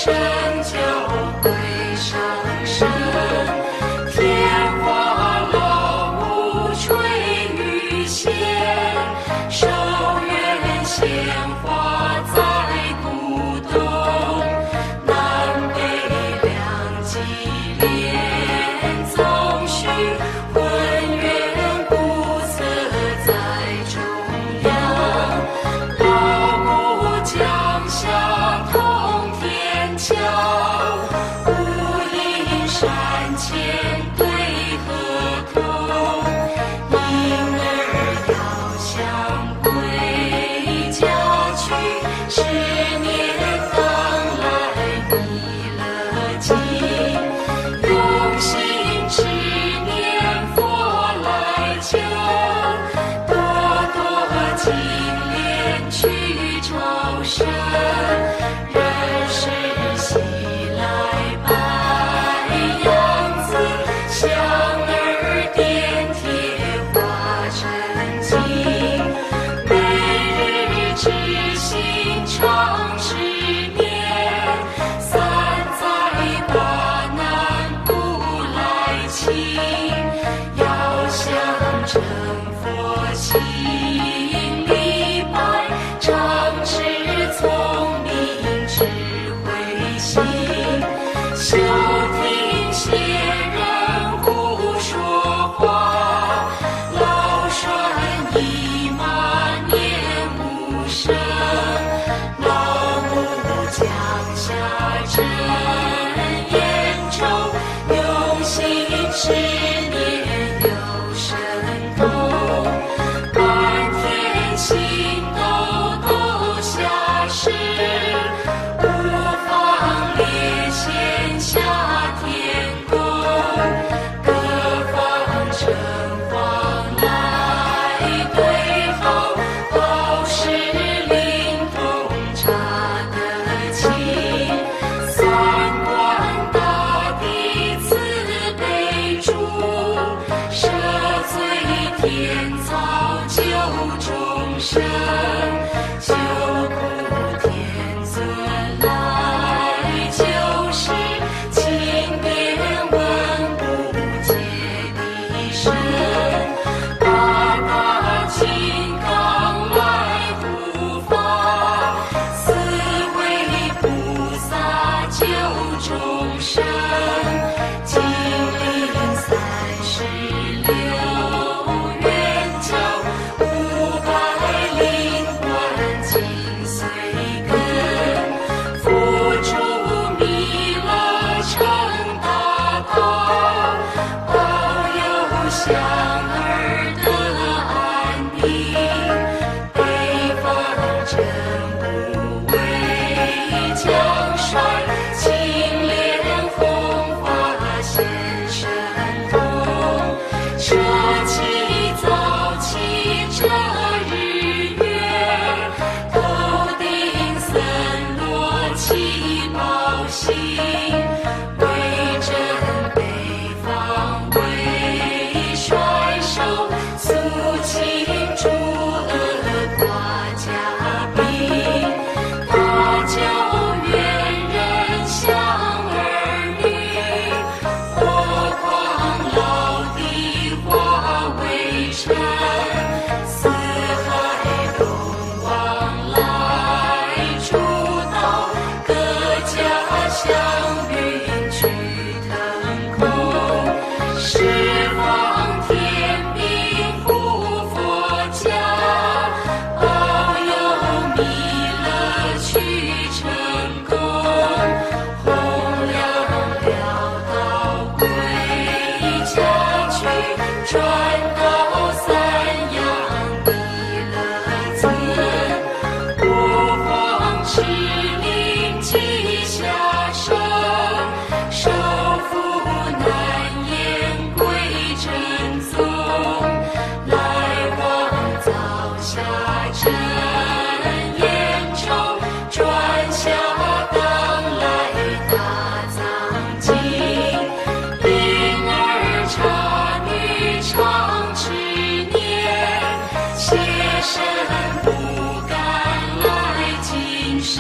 聖教歸上身，天華老母垂玉賢，壽願鮮花在古東，南北兩極蓮宗續，渾圓古剎在中央，老母降下通天橋，五陰山前對河通，嬰兒要想歸家去，十年當來彌勒經，用心持念佛來求，多多淨蓮去朝聖，人世喜來白楊子，香兒點鐵化成金，每日至心常持念，三災大難不來侵。要想成佛心禮拜，常持聰明智慧心，休聽邪人胡說話，老栓姨媽念無聲，老母降下真言咒，用心持念有神通，滿天星斗都下世，五方列仙下天宮，各方城隍來對號，報時靈通查得清，三官大帝慈悲主，赦罪天曹救眾生，救苦天尊來救世，清辯聞無界的神，八大金剛來護法，四位菩薩救眾生，金陵36圓教，500零萬金碎根，輔助彌勒成大道，保佑香兒得安寧，北方真不畏將帥，青蓮弘法顯神通，捨棄早起這日月，頭頂森羅七寶星，威震北方為帥首，肅清諸惡掛甲兵，搭救願人香兒女，火光老帝化為塵，四海龍王來主導，各家祥雲去騰空，十方天兵護佛家，保佑彌勒去成功，弘揚了道歸家去，轉到三陽彌勒尊，五方敕令齊下生，手扶難言歸真宗，來往早下真言咒，轉下當來大藏經，嬰兒剎女常持念，邪神不敢來近身。